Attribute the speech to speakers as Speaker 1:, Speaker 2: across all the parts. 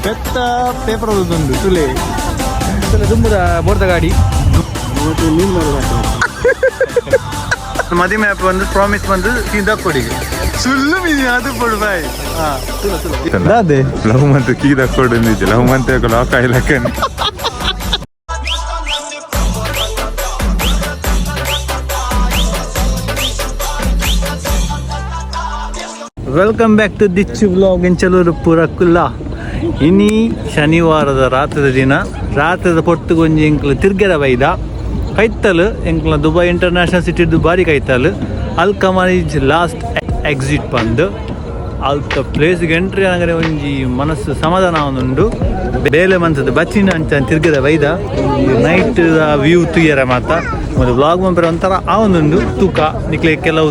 Speaker 1: ಪೆತ್ತ ಪೇಪರ್ ಓದೊಂದು ತುಲೆ
Speaker 2: ದುಂಬುದ ಬೋರ್ದ ಗಾಡಿ.
Speaker 1: ಮದಿಮೆ ಆಪ್ ಬಂದು ಪ್ರಾಮಿಸ್ ಬಂದು ಸೀದಾ ಕೊಡಿಗೆ ಸುಳ್ಳು ಮೀನು ಅದು ಪಡು ಬಾಯ್. ಅದೇ.
Speaker 3: ಲವ್ ಮಂತ್ ಕೀ ದಕ್ಕೊಡು ನಿಜ ಲವ್ ಮಂತ್ ಲಾಕ್ ಆಯ್ಲಕ್ಕನೆ.
Speaker 1: Welcome back to Dichu vlog in ಚಲೂರು ಪೂರ ಕುಲ್ಲ. ಇನಿ ಶನಿವಾರದ ರಾತ್ರಿದ ದಿನ ರಾತ್ರಿದ ಪೊರ್ತುಗೊಂಜಿ ಎಂಕ್ಲು ತಿರ್ಗೆದ ಬೈದ ಕೈತಲ್ ಎಂಕ್ಲ ದುಬೈ ಇಂಟರ್ನ್ಯಾಷನಲ್ ಸಿಟಿದು ಬಾರಿ ಕೈತಲ್ ಅಲ್ ಕಮಾನಿಜ್ ಲಾಸ್ಟ್ ಎಕ್ಸಿಟ್ ಬಂದು ಅಲ್ತ ಪ್ಲೇಸ್ಗೆ ಎಂಟ್ರಿ ಆಗರೆ ಒಂಜಿ ಮನಸ್ಸು ಸಮಾಧಾನ ಉಂಡು ಬೇಲೆ ಮನ್ಸದ ಬಚ್ಚಿನ ಅಂಚ ತಿರ್ಗದ ಬೈದ ನೈಟ್ ವ್ಯೂ ತುಯ್ಯರ ಮಾತ ಒಂದು ವ್ಲಾಗ್ ಮಂಪರ ಒಂಥರ ಆ ಒಂದುಂಡು ತೂಕ ನಿಕ್ಲೆ ಕೆಲವು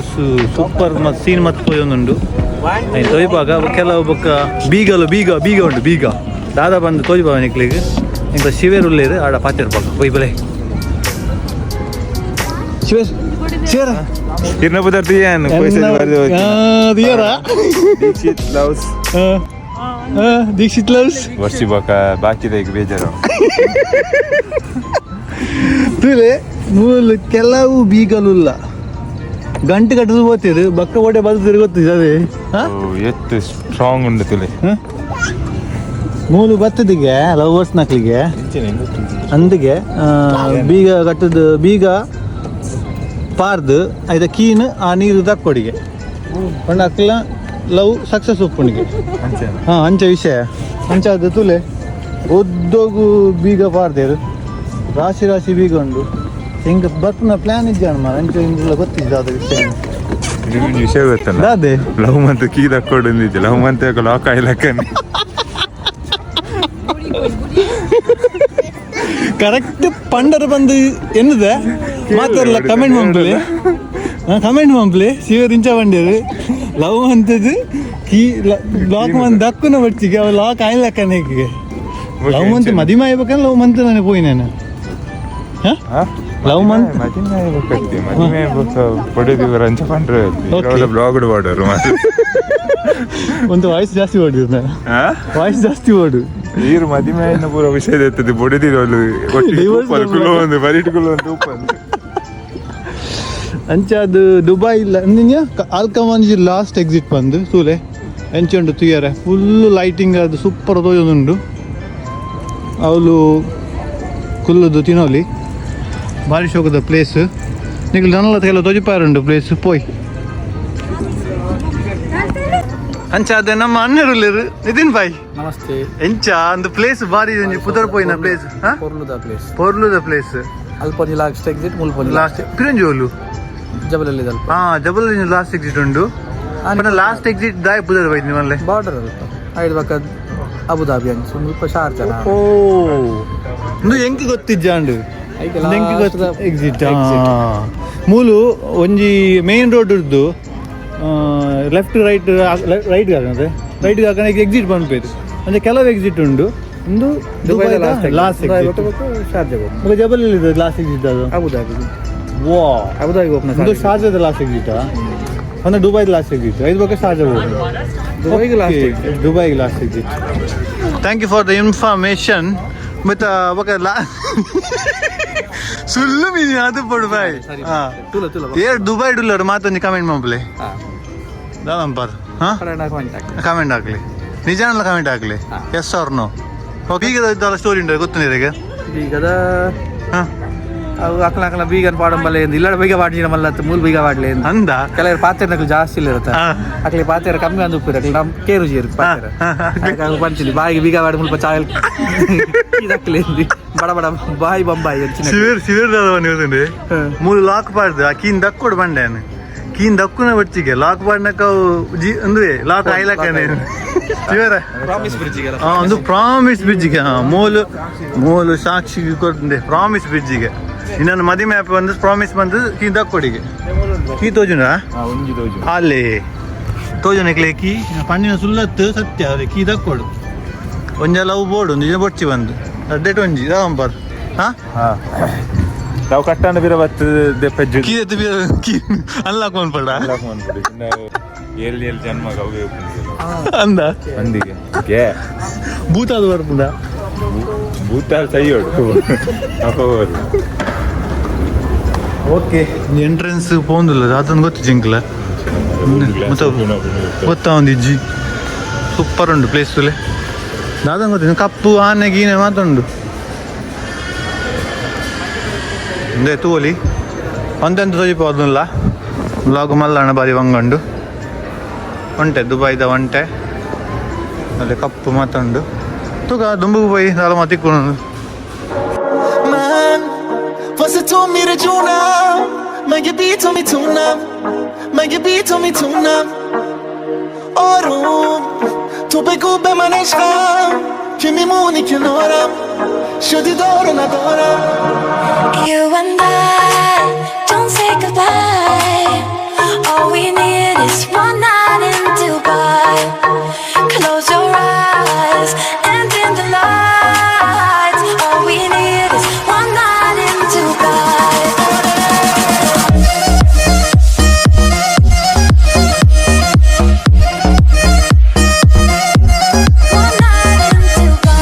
Speaker 1: ಸೂಪರ್ ಮತ್ತು ಸೀನ್ ಮತ್ತು ತೋಯೊಂದುಂಡು. ಐನ್ ತೋಯ್ಪಾಗ ಕೆಲವು ಬೊಕ್ಕ ಬೀಗಲು ಬೀಗ ಬೀಗ ಉಂಟು ಬೀಗ ದಾದಾ ಬಂದು ತೋಯ್ಪಾವ ನಿಕ್ಲಿಗೆ. ಇಂಕ ಶಿವೇರ್ ಉಲ್ಲೇರು ಆಡ ಪಾತಿರ್ಪಾಗ ಪೊಯ್ ಬಲೆ ಶಿವೇರ್ ಶಿವೇರ.
Speaker 3: ಇರ್ನ ಪದಾರ್ಥ ಏನು ದೀಕ್ಷಿತ್ ಲವ್ಸ್.
Speaker 1: ದೀಕ್ಷಿತ್ ಲವ್ಸ್.
Speaker 3: ವರ್ಷಿ ಬೊಕ ಬಾಕಿದ ಈಗ ಬೇಜಾರು.
Speaker 1: ತುಲೆ ಮೂಲು ಕೆಲವು ಬೀಗಲುಲ್ಲ ಗಂಟೆ ಕಟ್ಟದು ಹೋಗ್ತಿರು ಬಕ್ಕ ಓಟೆ ಬದುಕಿರು ಗೊತ್ತಿದೆ ಅದೇ ಹಾ?
Speaker 3: ಓ, ಎತ್ತು ಸ್ಟ್ರಾಂಗ್ ಉಂಡು ತುಲೆ.
Speaker 1: ಹ? ಮೂಲು ಬತ್ತದಿಗೆ ಲವರ್ಸ್ ನಕ್ಲಿಗೆ ಅಂದಿಗೆ ಬೀಗ ಕಟ್ಟದು ಬೀಗ ಪಾರ್ದು ಐದ ಕೀನ್ ಆ ನೀರು ದಕ್ಕೊಡಿಗೆ ಪಂಡ ಅಕ್ಲ ಲವ್ ಸಕ್ಸಸ್ ಉಪ್ಪುಣಿಗೆ. ಹಾ ಅಂಚ ವಿಷಯ ಅಂಚ ಅದು ತುಲೆ ಒದ್ದೋಗು ಬೀಗ ಪಾರ್ದೇರು ರಾಶಿ ರಾಶಿ ಬೀಗ ಉಂಡು. ಹಿಂಗೆ ಬರ್ಪುನ ಪ್ಲಾನ್ ಇಜ್ಜಾಣ ಮಾರ್ರೆ, ಅಂಚ ಇಂದೆಲ್ಲ ಗೊತ್ತಿದ್ದ ಅದು ವಿಷಯ.
Speaker 3: ನಿಮ್ಗೆ ವಿಷಯ ಗೊತ್ತಲ್ಲ?
Speaker 1: ಅದೇ.
Speaker 3: ಲವ್ ಮಂತ್ ಕೀ ದಕ್ಕೊಡು ನಿಜ ಲವ್ ಮಂತ್ ಲಾಕ್ ಆಯ್ಲಕ್ಕನೆ.
Speaker 1: ಕರೆಕ್ಟ್ ಪಂಡರ್ ಬಂದು ಎನ್ನುದೆ ಮಾತಾಡಲ್ಲ. Comment ಮಂಪ್ಲಿ, comment ಮಂಪ್ಲಿ. ಶಿವರ್ ಇಂಚ ಬಂಡೇರು ಲವ್ ಅಂತದ್ದು ಕೀ ಲಾಕ್ ಮಂತ್ ದಕ್ಕುನ ಬಚ್ಚಿಗೆ ಅವ ಲಾಕ್ ಆಯ್ಲಕ್ಕನೆ. ಲವ್ ಮಂತ್ ಮದಿಮ ಆಯ್ಬೇಕಂದ್ರೆ ಲವ್ ಮಂತ್ ನಾನು ಪೋಯಿ ನಾನು. ಲವ್ ಮಂತ್
Speaker 3: ಮದಿಮೆ ಆಗ್ಬೇಕತ್ತಿ ಮದಿಮೆ ಆಗ್ಬೇಕು ಪಡೆದು ರಂಚ ಪಂಡ್ರೆ.
Speaker 1: Okay.
Speaker 3: Blog ಮಾಡೋರು ಮತ್ತೆ.
Speaker 1: ಒಂದು ವಾಯ್ಸ್ ಜಾಸ್ತಿ ಓಡಿದ್ರು ನಾನು.
Speaker 3: ಹಾ?
Speaker 1: ವಾಯ್ಸ್ ಜಾಸ್ತಿ ಓಡು.
Speaker 3: ಈರು ಮದಿಮೆ ಆಯ್ನ ಪೂರ ವಿಷಯ ಇರ್ತದೆ ಬೊಡೆದಿರೋಲು.
Speaker 1: Divorce.
Speaker 3: ಕುಲೋ ಒಂದು ಬರಿಟ್ ಕುಲೋ ಒಂದು ಉಪ್ಪು.
Speaker 1: ಅಂಚ ಅದು ದುಬೈ ಇಲ್ಲ ಆಲ್ಕಮಾಂಜಿ ಲಾಸ್ಟ್ ಎಕ್ಸಿಟ್ ಬಂದು ತೂಲೆ ಎಂಚ ಉಂಟು ತುಯ್ಯರೆ. ಫುಲ್ ಲೈಟಿಂಗ್ ಅದು ಸೂಪರ್ ತೋಜೊಂದುಂಡು. ಅವಳು ಕುಲ್ಲುದು ತಿನ್ನೋಲಿ ಬಾರಿ ಶೋಕದ ಪ್ಲೇಸ್. ನಿಕ್ಲು ನನಲ ಕೆಲವು ತೋಜಿಪಾರುಂಡು ಪ್ಲೇಸ್ ಪೋಯ್. ಅಂಚ ಅದೇ ನಮ್ಮ ಅಣ್ಣರುಲ್ಲೇರು ನಿತಿನ್ ಬಾಯ್.
Speaker 2: ನಮಸ್ತೆ.
Speaker 1: ಎಂಚ ಒಂದು ಪ್ಲೇಸ್ ಬಾರಿ ಒಂಜಿ ಪುದರ್ ಪೋಯಿನ ಪ್ಲೇಸ್.
Speaker 2: ಪೊರ್ಲುದ ಪ್ಲೇಸ್.
Speaker 1: ಪೊರ್ಲುದ ಪ್ಲೇಸ್.
Speaker 2: ಅಲ್ಪೊಂಜಿ ಲಾಸ್ಟ್ ಎಕ್ಸಿಟ್ ಮುಲ್ಪೊಂಜಿ.
Speaker 1: ಲಾಸ್ಟ್ ಪಿರಂಜೋಲು.
Speaker 2: ಜಬಲಲ್ಲಿ ಅಲ್ಪ.
Speaker 1: ಹಾ ಜಬಲ್ ಲಾಸ್ಟ್ ಎಕ್ಸಿಟ್ ಉಂಡು. ಲಾಸ್ಟ್ ಎಕ್ಸಿಟ್ ದಾಯ ಪುದರ್ ಬೈದ್ ನಿಮ್ಮಲ್ಲೇ.
Speaker 2: ಬಾರ್ಡರ್ ಅಲ್ಪ ಐದು ಬಕ್ಕ ಅಬುದಾಬಿ ಅಂಚ ಮುಲ್ಪ ಶಾರ್ಜಾ.
Speaker 1: ಓ ಇಂದು ಎಂಕ್ ಗೊತ್ತಿಜ್ಜಾಂಡು.
Speaker 2: ಐಕೆ
Speaker 1: ಎಂಕ್
Speaker 2: last
Speaker 1: ಗೊತ್ತು
Speaker 2: the
Speaker 1: exit.
Speaker 2: Exit.
Speaker 1: ಮೂಲು ಒಂಜಿ ಮೇನ್ ರೋಡ್ ಇದ್ದು ಲೆಫ್ಟ್ ರೈಟ್ ರೈಟ್ ಹಾಕಂದ್ರೆ ರೈಟ್ ಹಾಕಂದ್ರೆ ಎಕ್ಸಿಟ್ ಪನ್ಪೇರು. ಅಂದ್ರೆ ಕೆಲವು ಎಕ್ಸಿಟ್ ಉಂಡು ಇಂದು.
Speaker 2: ದುಬೈದ last.
Speaker 1: Last exit.
Speaker 2: Sharjah.
Speaker 1: Jebel last exit ಅದು.
Speaker 2: ಅಬುದಾಬಿ.
Speaker 1: ವಾ.
Speaker 2: Abu Dhabi open.
Speaker 1: ಇಂದು ಶಾರ್ಜಾದ ಲಾಸ್ಟ್ ಎಕ್ಸಿಟ್ ಅಂದ್ರೆ ದುಬೈದ ಲಾಸ್ಟ್ ಎಕ್ಸಿಟ್ ಐದು ಬಗ್ಗೆ ಶಾರ್ಜಾ ಹೋಗುದು.
Speaker 2: ದುಬೈಗೆ last exit.
Speaker 1: Dubai last exit. Thank you for the information. ಮತ್ತೆ ಬೊಕ ಲಾ ಸುಳ್ಳು ಮೀನು ಅದು ಪಡು ಬಾಯ್. ಹಾ.
Speaker 2: ತುಲ ತುಲ.
Speaker 1: ಏರ್ ದುಬೈ ಡುಲ್ಲರ್ ಮಾತೊಂಜಿ ಕಮೆಂಟ್ ಮಲ್ಪಲೆ. ದಾದಂಪಾರ್ ಹಾ. ಕಮೆಂಟ್ ಹಾಕ್ಲಿ ನಿಜಾನಲ್ಲ ಕಮೆಂಟ್ ಹಾಕ್ಲಿ. ಎಸ್ ಆರ್ ನೋ. ಓಕೆ ಈಗ ಇದ್ದಲ್ಲ ಸ್ಟೋರಿ ಉಂಟು ಗೊತ್ತು ನಿನಗೆ?
Speaker 2: ಬೀಗದ
Speaker 1: ಹಾ.
Speaker 2: ಅವು ಅಕ್ಲ ಅಕ್ಲ ಬೀಗನ್ ಪಾಡಂಬಲ್ಲ ಎಂದು ಇಲ್ಲ ಬೀಗ ವಾಡ್ಜಿನ ಮಲ್ಲ ಮೂಲ್ ಬೀಗ ವಾಡ್ಲೆ ಎಂದು.
Speaker 1: ಅಂದ.
Speaker 2: ಕೆಲವರು ಪಾತ್ರೆ ಜಾಸ್ತಿ ಇಲ್ಲ ಇರುತ್ತೆ. ಅಕ್ಲಿ ಪಾತ್ರೆ ಕಮ್ಮಿ ಅಂದ್ ಉಪ್ಪಿರ ಅಕ್ಲಿ ನಮ್ ಕೇರು ಜೀರ್ ಪಾತ್ರೆ ಅದಕ್ಕೆ ಪಂಚಿಲಿ ಬಾಯಿಗೆ ಬೀಗ ವಾಡಿ ಮುಲ್ಪ ಚಾಯಲ್ ಇದಕ್ಲಿ ಬಡ ಬಡ ಬಾಯಿ ಬೊಂಬಾಯಿ ಅಂಚಿನ.
Speaker 1: ಶಿವೇರ್ ಶಿವೇರ್ ದಾದ ನೀವು ಮೂಲು ಲಾಕ್ ಪಾಡ್ದು ಆ ಕೀನ್ ದಕ್ಕೊಡು ಬಂಡೆ ಕೀನ್ ದಕ್ಕುನ ಬಚ್ಚಿಗೆ ಲಾಕ್ ಪಾಡ್ನಕ ಜಿ ಅಂದ್ರೆ ಲಾಕ್ ಆಯ್ಲಕ್ಕನೆ ಶಿವರ.
Speaker 2: ಪ್ರಾಮಿಸ್ ಬ್ರಿಡ್ಜಿಗೆ.
Speaker 1: ಆ, ಒಂದು ಪ್ರಾಮಿಸ್ ಬ್ರಿಡ್ಜಿಗೆ. ಹಾ ಮೂಲು ಮೂಲು ಸಾಕ್ಷಿಗೆ ಕೊಡ್ತಂದೆ ಪ್ರಾಮಿಸ್ ಬ್ರಿಡ್ಜಿಗೆ ಇನ್ನೊಂದು ಮದಿಮೆ ಆಪ್ ಬಂದು ಪ್ರಾಮಿಸ್ ಬಂದು ಕೀ ದಕ್ಕೊಡಿಗೆ ಕೀ ತೋಜುನ.
Speaker 3: ಒಂಜಿ ತೋಜು.
Speaker 1: ಅಲ್ಲಿ ತೋಜುನ ಕೀ ಪಣ್ಣಿನ ಸುಲ್ಲತ್ತು ಸತ್ಯ ಅದೇ ಕೀ ದಕ್ಕೊಡು ಒಂಜ ಲವ್ ಬೋರ್ಡ್ ಒಂದು ಬೊಚ್ಚಿ ಬಂದು ಅಡ್ಡೇಟ್ ಒಂಜಿ ದಾವಂಪಾರ್ ಹಾ.
Speaker 3: ಹಾ ನಾವು ಕಟ್ಟಾಂಡ ಬಿರ ಬತ್ತು ದೆಪ್ಪಜ್ಜು.
Speaker 1: ಕೀ ಎತ್ತು ಕೀ ಅನ್ಲಾಕ್ ಮನ್ಪಡ.
Speaker 3: ಏಲ್ ಏಲ್ ಜನ್ಮ ಅವೇ.
Speaker 1: ಅಂದ
Speaker 3: ಅಂದಿಗೆ ಗೆ
Speaker 1: ಭೂತಾದ ಬರ್ಪುಂಡ
Speaker 3: ಭೂತಾಲ್ ಸೈಯೋಡು ಅಪ್ಪವರು.
Speaker 1: ಓಕೆ, ಎಂಟ್ರೆನ್ಸ್ ಪೋಂದಿಲ್ಲ, ದಾತನ ಗೊತ್ತು ಜಿಂಕ್ಲ ಮತ್ತೆ ಗೊತ್ತಾ ಒಂದು ಇಜ್ಜಿ. ಸೂಪರ್ ಉಂಡು ಪ್ಲೇಸ್ ತುಲೆ. ದಾದನ್ ಗೊತ್ತು, ಕಪ್ಪು ಆನೆ ಗೀನೆ ಮಾತುಂಡು. ಇಂದೇ ತೂವಲಿ ಒಂದೆಂತ ತೋಜಿಪೋದುಲ್ಲ. ಬ್ಲಾಗ್ ಮಲ್ಲಣ್ಣ ಬಾರಿ ವಂಗಂಡು ಒಂಟೆ, ದುಬೈದ ಒಂಟೆ ಅಲ್ಲಿ ಕಪ್ಪು ಮಾತುಂಡು. ತೂಕ ದುಂಬುಗು ಪೋಯಿ ದಾಲ ಮಾತಿಕ್ಕು.
Speaker 4: من واسه تو میره جونم، مگه بی تو میتونم؟ مگه بی تو میتونم؟ آروم تو بگو به من عشقم که میمونی کنارم، شدی دار و ندارم.
Speaker 5: You and I don't say goodbye. All we need is one night in Dubai. Close your eyes and dim the lights. All we need is one night in Dubai. One night in Dubai.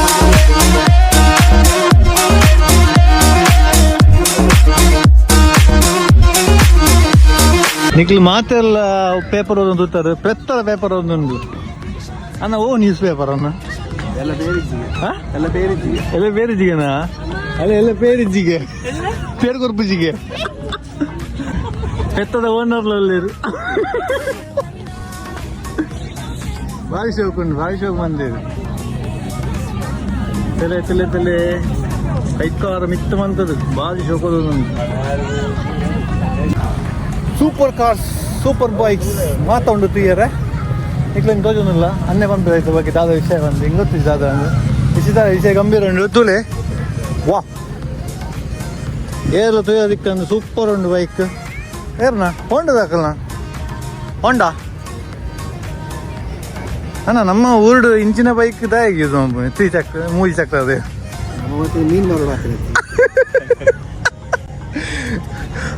Speaker 1: ನಿಕ್ಲು ಮಾತೆಲ್ಲ paper ಒಂದು ತೂತಾರೆ, ಪೆತ್ತರ paper ಒಂದುಂಡು ಅಣ್ಣ. ಓ news paper ಅಣ್ಣ.
Speaker 2: ಎಲ್ಲ ಬೇರೆ ಇಜ್ಜಿಗೆ.
Speaker 1: ಹಾ?
Speaker 2: ಎಲ್ಲ ಬೇರೆ ಇಜ್ಜಿಗೆ.
Speaker 1: ಎಲ್ಲ ಬೇರೆ ಜಿಗೆನಾ? ಅಲ್ಲ, ಎಲ್ಲ ಪೇರು ಜಿಗೆ, ಪೇರು ಕೊರ್ಪು ಜಿಗೆ. ಪೆತ್ತದ ಓನರ್ಲಲ್ಲಿರು. ಭಾರಿ ಶೋಕ್ ಉಂಟು, ಭಾರಿ ಶೋಕ್ ಬಂದಿದೆ. ತಲೆ ತಲೆ ತಲೆ ಕೈಕಾರ ಮಿತ್ತ ಮಂತದ್ದು ಭಾರಿ ಶೋಕ್ ಉಂಟು. Super cars, super bikes ಮಾತಾ ಉಂಡು ತೂಯರೆ. ನಿಕ್ಲೆಂಗ್ ತೋಜೊಂದಿಲ್ಲ. ಅನ್ನೆ ಪನ್ಪುದ ಐತ ಬಗ್ಗೆ ದಾದ ವಿಷಯ ಬಂದು ಹಿಂಗೆ ಗೊತ್ತಿದ್ದು ದಾದ ಅಂದು ವಿಚಿತ್ರ ವಿಷಯ ಗಂಭೀರ ಉಂಡು ತೂಲೆ. ವಾ, ಏರ್ಲ ತೂಯೋದಿಕ್ಕಂದು ಸೂಪರ್ ಉಂಡು ಬೈಕ್. ಏರ್ನ ಹೋಂಡದ ಹಾಕಲ್ನ ಹೋಂಡಾ ಅಣ್ಣ. ನಮ್ಮ ಊರ್ಡು ಇಂಚಿನ ಬೈಕ್ ದಾಯಿಗೆ ತ್ರೀ ಚಕ್ರ ಮೂರು ಚಕ್ರ ಅದೇ.
Speaker 2: ಮತ್ತೆ ಮೀನು ಮಾರೋಡು ಹಾಕಿದೆ.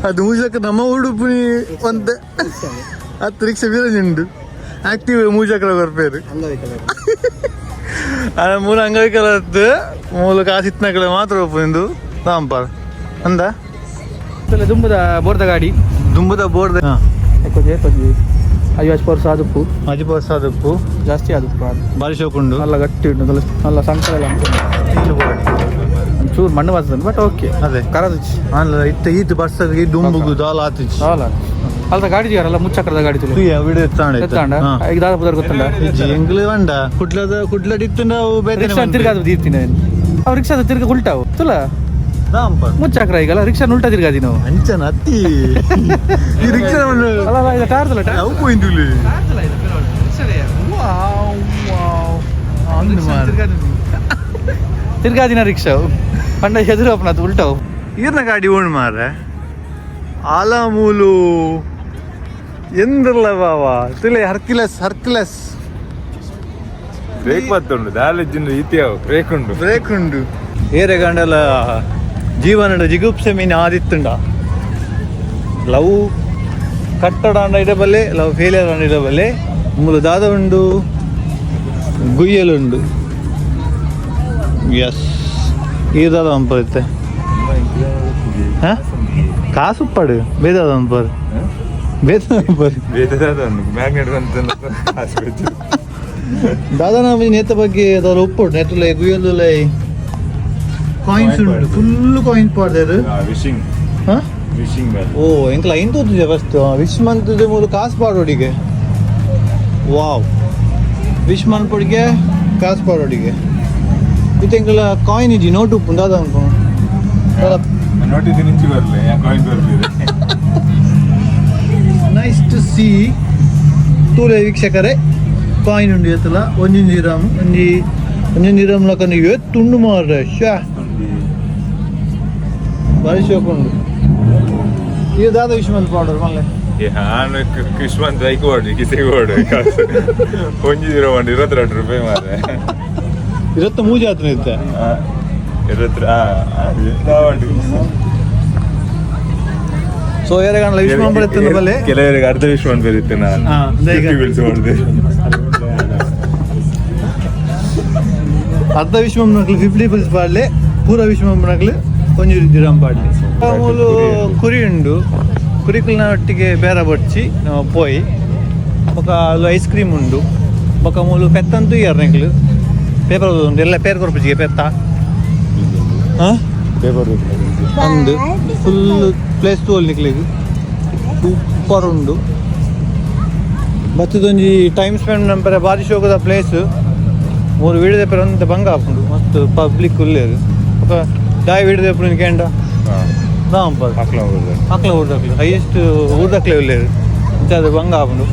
Speaker 1: ಅದು ಮೂರು ಚಕ್ರ ನಮ್ಮ ಉಡುಪುನಿ ಒಂತೆ ಹತ್ತು ರಿಕ್ಷಾ ಬೀರಂಜಿ ಉಂಡು. ಆಕ್ಟಿವ್ ಮೂರು ಚಕ್ರ ಬರ್ಪೇರು.
Speaker 2: ಅಂಗವಿಕಲ.
Speaker 1: ಮೂಲ ಅಂಗವಿಕಲದ್ದು ಮೂಲ ಕಾಸಿತ್ನಕಲೆ ಮಾತ್ರ ಒಪ್ಪುಂದು ಸಾಂಪಾರ್ ಅಂದ.
Speaker 2: ದುಂಬುದ ಬೋರ್ದ ಗಾಡಿ.
Speaker 1: ದುಂಬುದ ಬೋರ್ದ.
Speaker 2: కొంచెం కొంచెం ಐವತ್ತು ಪರ್ಸ ಆದುಪ್ಪು.
Speaker 1: ಅಜಿ ಪರ್ಸ ಆದುಪ್ಪು.
Speaker 2: ಜಾಸ್ತಿ ಆದುಪ್ಪು ಅದು.
Speaker 1: ಬಾರಿ ಶೋಕ್ ಉಂಡು.
Speaker 2: നല്ല ಗಟ್ಟಿ ಉಂಟು, നല്ല നല്ല ಸಂಕಲ ಎಲ್ಲ. ಒಂಚೂರು ಮಣ್ಣು ಬರ್ತದೆ, ಬಟ್ ಓಕೆ.
Speaker 1: ಅದೇ.
Speaker 2: ಕರದುಚಿ.
Speaker 1: ಅಲ್ಲ, ಇತ್ತ ಈತ್ ಬರ್ಸದ ಈ ದುಂಬುಗು ದಾಲ ಆತಿಚ್.
Speaker 2: ಅಲ್ಲ, ಅಲ್ದ ಗಾಡಿ ಅಲ್ಲ, ಮುಚ್ಚಕ್ರದ ಗಾಡಿ ತುಲೆ.
Speaker 1: ತುಯ್ಯ ವಿಡಿಯೋ ಎತ್ತಾಂಡ.
Speaker 2: ಎತ್ತಾಂಡ. ಈಗ ದಾದ ಪುದರ್ ಗೊತ್ತುಂಡ?
Speaker 1: ಇಜ್ಜಿ, ಎಂಗ್ಲು ವಂಡ ಕುಡ್ಲದ ಕುಡ್ಲಡ್ ಇತ್ತು ನಾವು ಬೇತೆ.
Speaker 2: ರಿಕ್ಷಾ ತಿರ್ಗಾದು ತೀರ್ತೀನಿ ಅವ್ ರಿಕ್ಷಾದ ತಿರ್ಗ ಉಲ್ಟಾವು ತುಲ.
Speaker 1: ದಾಂಪ.
Speaker 2: ಮುಚ್ಚಕ್ರ ಈಗಲ್ಲ ರಿಕ್ಷಾ ಉಲ್ಟಾ ತಿರ್ಗಾದಿ ನಾವು.
Speaker 1: ಅಂಚನ ಅತ್ತಿ ಈ ರಿಕ್ಷಾ.
Speaker 2: ಅಲ್ಲ ಅಲ್ಲ, ಇದು ಟಾರ್ದಲ್ಲ.
Speaker 1: ಅವು ಪೋಯಿಂದುಲಿ.
Speaker 2: ತಿರ್ಗಾದಿನ ರಿಕ್ಷಾ ಪಂಡ ಎದುರು ಅಪ್ಪನ ಉಲ್ಟಾವು.
Speaker 1: ಈರ್ನ ಗಾಡಿ ಓಣ್ ಮಾರ್ರೆ. ಆಲಮೂಲು ಎಂದ್ರಲ್ಲ ಬಾವಾ ತುಲೆ. Hercules, Hercules.
Speaker 3: Break ಬತ್ತುಂಡು ದಾಲೆಜ್ಜಿಂದು ಈತಿಯಾವು ಬ್ರೇಕ್ ಉಂಡು.
Speaker 1: ಬ್ರೇಕ್ ಉಂಡು. ಏರೆ ಗಂಡಲ ಜೀವನದ ಜಿಗುಪ್ಸೆ ಮೀನು ಆದಿತ್ತುಂಡ. ಲವ್ ಕಟ್ಟಡ ಅಂಡ ಇಡಬಲ್ಲೆ, ಲವ್ ಫೇಲಿಯರ್ ಅಂಡ ಇಡಬಲ್ಲೆ. ಮೂಲು ದಾದ ಉಂಡು, ಗುಯ್ಯಲುಂಡು. ಎಸ್, ಈ ದಾದ ಅಂಪರುತ್ತೆ. ಹಾ, ಕಾಸುಪ್ಪಾಡು ಬೇದಾದ ಅಂಪರ್, ಬೇದಾದ ಅಂಪರ್.
Speaker 3: ಬೇತೆ ದಾದ ಉಂಡು, ಮ್ಯಾಗ್ನೆಟ್ ಬಂತು ಕಾಸು ಬೆಚ್ಚು.
Speaker 1: ದಾದನ ನೇತ ಬಗ್ಗೆ ದಾದ ಉಪ್ಪುಡು ನೆತ್ತುಲೆ ಗುಯ್ಯಲುಲೆ ಕಾಯಿನ್ಸ್ ಉಂಡು. ಫುಲ್ ಕಾಯಿನ್ ಪಾಡ್ದೇರು.
Speaker 3: ವಿಶಿಂಗ್.
Speaker 1: ಹಾ.
Speaker 3: ವಿಶಿಂಗ್ ಮೇಲೆ.
Speaker 1: ಓ, ಎಂಕ್ಲ ಐನ್ ತೋತುಜೆ ಫಸ್ಟ್ ವಿಶ್ ಮಂತದೆ. ಮೂಲು ಕಾಸು ಪಾಡೋಡಿಗೆ. ವಾವ್, ವಿಶ್ ಮನ್ಪೊಡಿಗೆ ಕಾಸು ಪಾಡೋಡಿಗೆ. ಇತ್ತೆ ಎಂಕ್ಲ ಕಾಯಿನ್ ಇಜ್ಜಿ, ನೋಟ್ ಉಪ್ಪು ದಾದ ಅನ್ಕೊ.
Speaker 3: ನೋಟಿದ್ದು ನಿಂಚಿ ಬರಲಿ, ಕಾಯಿನ್ ಬರ್ಲಿದೆ.
Speaker 1: Nice to C. ತೂಲೆ ವೀಕ್ಷಕರೇ, ಕಾಯಿನ್ ಉಂಡು ಎತ್ತಲ. ಒಂಜೊಂಜಿ ರಾಮ್ ಒಂಜಿ ಒಂಜೊಂಜಿ ರಾಮ್ ಲಕ್ಕಂದು ಎತ್ತುಂಡು ಮಾರ್ರೆ. ಶ್ಯಾ, ಬಾರಿ ಶೋಕ್ ಉಂಡು. ಇದು ದಾದ ವಿಶ್ ಮಂತ್ ಪಾಡೋರು ಮಲ್ಲೆ.
Speaker 3: ನಾನು ಕ್ರಿಸ್ಮಸ್ ಐಕ್ ಓಡಿ ಕಿಸೆಗೆ ಓಡು ಕಾಸು ಒಂಜಿ ದಿನ ಉಂಡು 22 ರೂಪಾಯಿ ಮಾರ್ರೆ.
Speaker 1: ಇರತ್ತ ಮೂಜಿ ಆತನ ಇತ್ತೆ.
Speaker 3: ಇರತ್ರ.
Speaker 1: ಸೊ ಏರೆಗಾಂಡ್ಲ ವಿಶ್ ಮಂತ್ ಎತ್ತುಂಡು ಬಲ್ಲೆ.
Speaker 3: ಕೆಲವರಿಗೆ ಅರ್ಧ ವಿಶ್ವ ಬರೀತೆ ನಾನು.
Speaker 1: ಹಾ, ಅದೇ ಈಗ.
Speaker 3: ಫಿಫ್ಟಿ ಬಿಲ್ಸ್ ಮಾಡಿದೆ.
Speaker 1: ಅರ್ಧ ವಿಶ್ ಮಂಪುನಕ್ಲು 50 ಫಿಲ್ಸ್ ಪಾಡ್ಲೆ, ಪೂರ ವಿಶ್ ಮಂಪುನಕ್ಲು ಒಂಜಿ ದಿರಂ ಪಾಡ್ಲೆ. ಮೂಲು ಕುರಿ ಉಂಡು, ಕುರಿಕುಲ್ನ ಒಟ್ಟಿಗೆ ಬೇರೆ ಬೊಡ್ಚಿ ನಾವು ಪೋಯಿ. ಬೊಕ ಅಲ್ಲ ಐಸ್ ಕ್ರೀಮ್ ಉಂಡು. ಬೊಕ ಮೂಲು ಪೆತ್ತಂತೂ ಇಯರ್ ನೆಕ್ಲು ಪೇಪರ್ ಉಂಡು ಎಲ್ಲ ಪೇರ್ ಕೊರ್ಪುಜಿಗೆ ಪೆತ್ತ. ಹಾಂ.
Speaker 3: ಪೇಪರ್.
Speaker 1: ಅಂದು ಫುಲ್ ಪ್ಲೇಸ್ ತೋಲ್ ನಿಕ್ಲೆಗ್ ಸೂಪರ್ ಉಂಡು. ಬತ್ತದೊಂಜಿ ಟೈಮ್ ಸ್ಪೆಂಡ್ ನಂಪರೆ ಬಾರಿ ಶೋಕದ ಪ್ಲೇಸ್. ಮೂರು ವೀಡಿಯೋ ಪೇಪರ್ ಅಂತ ಬಂಗ ಆಪುಂಡು. ಮಸ್ತ್ ಪಬ್ಲಿಕ್ ಉಲ್ಲೇರು. ಬೊಕ ದಾಯಿ ವೀಡಿಯೋ ಪೇಪರ್ ಕೇಂಡ ದಾಂಪ.
Speaker 3: ಅಕ್ಲ.
Speaker 1: ಅಕ್ಲ ಊರ್ದಕ್ಲು, ಹೈಯೆಸ್ಟ್ ಊರ್ದಕ್ಲೆ ಉಲ್ಲೇರು. ಇಂಚಾದ ಬಂಗ ಆಪುಂಡು.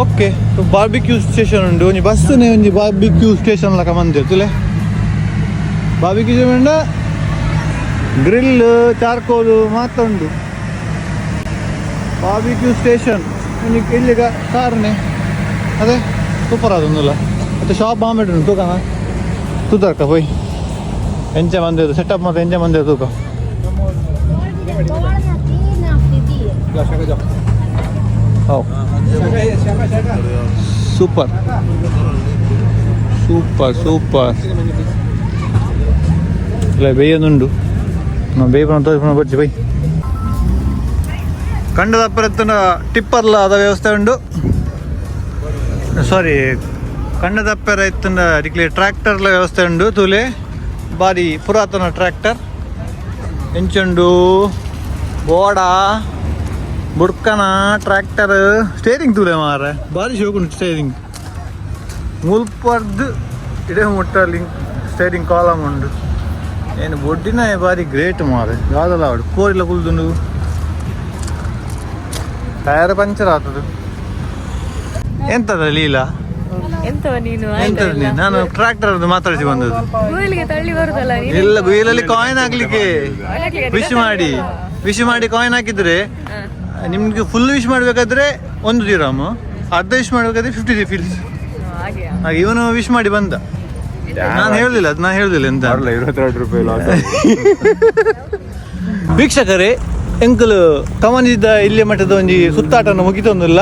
Speaker 1: ಓಕೆ, ಬಾರ್ಬಿಕ್ಯೂ ಸ್ಟೇಷನ್ ಉಂಡು. ಒಂಜಿ ಬಸ್ಸುನೇ ಒಂಜಿ ಬಾರ್ಬಿಕ್ಯೂ ಸ್ಟೇಷನ್ ಲಕ ಮಂದಿರ್ ತುಲೆ. ಬಾರ್ಬಿಕ್ಯೂ ಸ್ಟೇಷನ್, ಗ್ರಿಲ್, ಚಾರ್ಕೋಲ್ ಮಾತ ಉಂಡು. ಬಾರ್ಬಿಕ್ಯೂ ಸ್ಟೇಷನ್ ಒಂಜಿ ಇಲ್ಲಿಗ ಕಾರ್ನೆ ಅದೇ ಸೂಪರ್ ಆದೊಂದುಲ್ಲ. ಮತ್ತೆ ಶಾಪ್ ಬಾಂಬೆ ಉಂಟು. ತೂಕನ ತೂತರ್ಕ ಪೋಯ್ ಎಂಚ ಮಂದಿರ ಸೆಟಪ್ ಮತ್ತೆ ಎಂಚ ಮಂದಿರ ತೂಕ. How super super super. ಇಲ್ಲ ಬೇಯೊಂದುಂಡು. ನಾವು ಬೇಯ್ಪನ ತೋರಿಸ್ಕೊಂಡು ಬರ್ಚಿ ಬೈ. ಕಂಡದಪ್ಪರತ್ತನ ಟಿಪ್ಪರ್ಲ ಆದ ವ್ಯವಸ್ಥೆ ಉಂಡು. ಸಾರಿ, ಕಂಡದಪ್ಪರ ಇತ್ತಂಡ ಅಡಿಕ್ಲೆ ಟ್ರ್ಯಾಕ್ಟರ್ಲ ವ್ಯವಸ್ಥೆ ಉಂಡು. ತೂಲೆ, ಬಾರಿ ಪುರಾತನ ಟ್ರ್ಯಾಕ್ಟರ್ ಎಂಚುಂಡು. ಬೋಡ ಬುಡ್ಕನ ಟ್ರ್ಯಾಕ್ಟರ್ ಸ್ಟೇರಿಂಗ್ ತೂಲೆ ಮಾರೆ, ಬಾರಿ ಶೋಕುಂಡು ಸ್ಟೇರಿಂಗ್. ಮುಲ್ಪರ್ದು ಇಡೇ ಮುಟ್ಟ ಲಿಂಕ್ ಸ್ಟೇರಿಂಗ್ ಕಾಲಮ್ ಉಂಡು. ಏನು ಬೊಡ್ಡಿನ ಬಾರಿ ಗ್ರೇಟ್ ಮಾರೆ. ಯಾವ್ದಲ್ಲ ಅವಡು ಕೋರಿಲ ಕುಲ್ದುಂಡು. ಟೈರ್ ಪಂಚರ್ ಆಗ್ತದೆ. ಎಂತದ ಲೀಲಾ?
Speaker 6: ಎಂತವ ನೀನು?
Speaker 1: ಎಂತದ ನೀನು? ನಾನು ಟ್ರ್ಯಾಕ್ಟರ್ ಮಾತಾಡಿಸಿ ಬಂದದ್ದು.
Speaker 6: ಗುಯಿಲಿಗೆ ತಳ್ಳಿ ಬರುದಲ್ಲ ನೀನು?
Speaker 1: ಇಲ್ಲ, ಗುಯಿಲಲ್ಲಿ ಕಾಯಿನ್ ಹಾಕ್ಲಿಕ್ಕೆ.
Speaker 6: ಹಾಕ್ಲಿಕ್ಕೆ.
Speaker 1: ವಿಶ್ ಮಾಡಿ, ವಿಶ್ ಮಾಡಿ ಕಾಯಿನ್ ಹಾಕಿದ್ರೆ ನಿಮ್ಗೆ ಫುಲ್ ವಿಶ್ ಮಾಡ್ಬೇಕಾದ್ರೆ 1 ದಿರಾಮ್, ಅರ್ಧ ವಿಶ್ ಮಾಡ್ಬೇಕಾದ್ರೆ 50 ಫಿಲ್ಸ್.
Speaker 6: ಹಾಗೆಯಾ?
Speaker 1: ಹಾಗೆ ಇವನು ವಿಶ್ ಮಾಡಿ ಬಂದ. ನಾನು ಹೇಳುದಿಲ್ಲ ಅದು, ನಾನು ಹೇಳುದಿಲ್ಲ ಎಂತ.
Speaker 3: ಬರಲ್ಲ, 22 ರೂಪಾಯಿ ಲಾಸ್.
Speaker 1: ವೀಕ್ಷಕರೇ, ಎಂಕುಲು ಕಮನಿದ ಇಲ್ಲಿ ಮಟ್ಟದ ಒಂಜಿ ಸುತ್ತಾಟನ ಮುಗಿತೊಂದಿಲ್ಲ.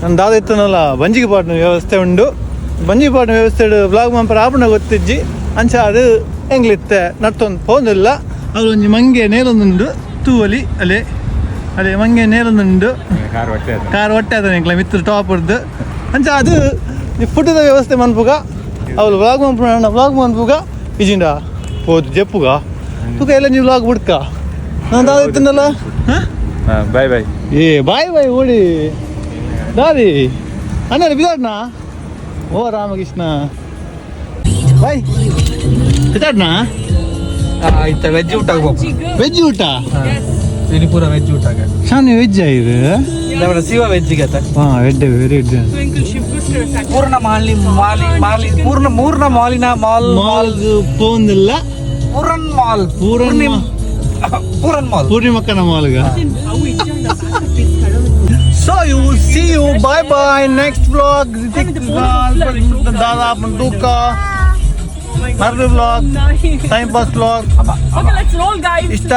Speaker 1: ನನ್ನ ದಾದ ಇತ್ತನಲ್ಲ ಬಂಜಿಗೆ ಪಾಟ್ನ ವ್ಯವಸ್ಥೆ ಉಂಡು. ಬಂಜಿಗೆ ಪಾಟ್ನ ವ್ಯವಸ್ಥೆ ವ್ಲಾಗ್ ಮಂಪರ ಆಪುಣ ಗೊತ್ತಿಜ್ಜಿ. ಅಂಚ ಅದು ಎಂಗ್ಲಿತ್ತೆ ನರ್ತೊಂದು ಪೋಂದಿಲ್ಲ. ಅದು ಒಂಜಿ ಮಂಗೆ ನೇಲೊಂದುಂಡು ತೂವಲಿ. ಅಲ್ಲೇ ಅಲ್ಲೇ ಮಂಗೆ ನೇಲೊಂದುಂಡು.
Speaker 3: ಕಾರ್ ಹೊಟ್ಟೆ ಆಯ್ತು.
Speaker 1: ಕಾರ್ ಹೊಟ್ಟೆ ಅದ ಎಂಕ್ಲ ಮಿತ್ರ ಟಾಪ್ ಹಿಡ್ದು. ಅಂಚ ಅದು ಫುಡ್ದ ವ್ಯವಸ್ಥೆ ಮನ್ಪುಗ. ಅವಳು ವ್ಲಾಗ್ ಮನ್ಪುನ, ವ್ಲಾಗ್ ಮನ್ಪುಗ. ಇಜಿಂಡ ಪೋದು ಜೆಪ್ಪುಗ ತುಕ ಎಲ್ಲ ನೀವು ವ್ಲಾಗ್ ಬಿಡ್ಕ. ನಾನು ದಾದ ಇತ್ತನಲ್ಲ. ಹಾಂ.
Speaker 3: Bye bye.
Speaker 1: ಏ, ಬಾಯ್ ಬಾಯ್. ಓಡಿ ದಾದಿ ಅಣ್ಣ ಬಿದಾಡ್ನಾ? ಓ ರಾಮಕೃಷ್ಣ, ಬಾಯ್ ಬಿದಾಡ್ನಾ?
Speaker 2: ಇತ್ತ ವೆಜ್ ಊಟ.
Speaker 1: ವೆಜ್ ಊಟ.
Speaker 2: ಇಲ್ಲಿ ಪೂರ ವೆಜ್ ಊಟ.
Speaker 1: ಶಾನೆ ವೆಜ್ ಇದು.
Speaker 2: ನಮ್ಮ ಶಿವ ವೆಜ್ ಗತ.
Speaker 1: ಹಾಂ, ವೆಡ್ ವೆರಿ ವೆಜ್.
Speaker 2: ಪೂರ್ಣ ಮಾಲಿ ಮಾಲಿ ಮಾಲಿ ಪೂರ್ಣ ಮೂರ್ನ ಮಾಲಿನ ಮಾಲ್ ಮಾಲ್.
Speaker 1: ಮಾಲ್ ಪೋಂದಿಲ್ಲ.
Speaker 2: ಪೂರನ್ ಮಾಲ್.
Speaker 1: ಪೂರನ್.
Speaker 2: ಪೂರನ್ ಮಾಲ್.
Speaker 1: ಪೂರ್ಣಿಮಕ್ಕನ ಮಾಲ್ಗ. So you see you, bye bye, next vlog. ದಾದಾ ತೂಕ ಮರ್ದು vlog, time pass vlog.
Speaker 6: Okay, let's roll, guys.
Speaker 1: ಇಷ್ಟ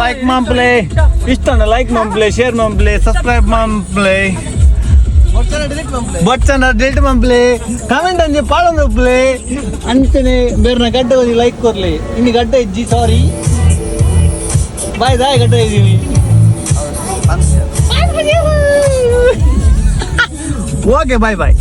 Speaker 1: ಲೈಕ್ ಮಾಂಪ್ಲೆ, ಇಷ್ಟ ಲೈಕ್ ಮಾಂಪ್ಲೆ, ಶೇರ್ ಮಾಂಪ್ಲೆ, ಸಬ್ಸ್ಕ್ರೈಬ್ ಮಾಂಪ್ಲೆ, ಬಚ್ಚನ ಡಿಲೀಟ್ ಮಾಂಪ್ಲೆ, ಕಾಮೆಂಟ್ ಅಂಜೆ ಪಾಳೊಂದು ಅಂಚನೆ ಬೇರೆ ಗಡ್ಡೆ ಒಂಜಿ ಲೈಕ್ ಕೊರ್ಲಿ. ಇನ್ನು ಗಡ್ಡೆ ಇಜ್ಜಿ, ಸಾರಿ, ಬಾಯ್. ದಾಯ್ ಗಡ್ಡೆ ಇದ್ದೀನಿ. Okay, bye boy.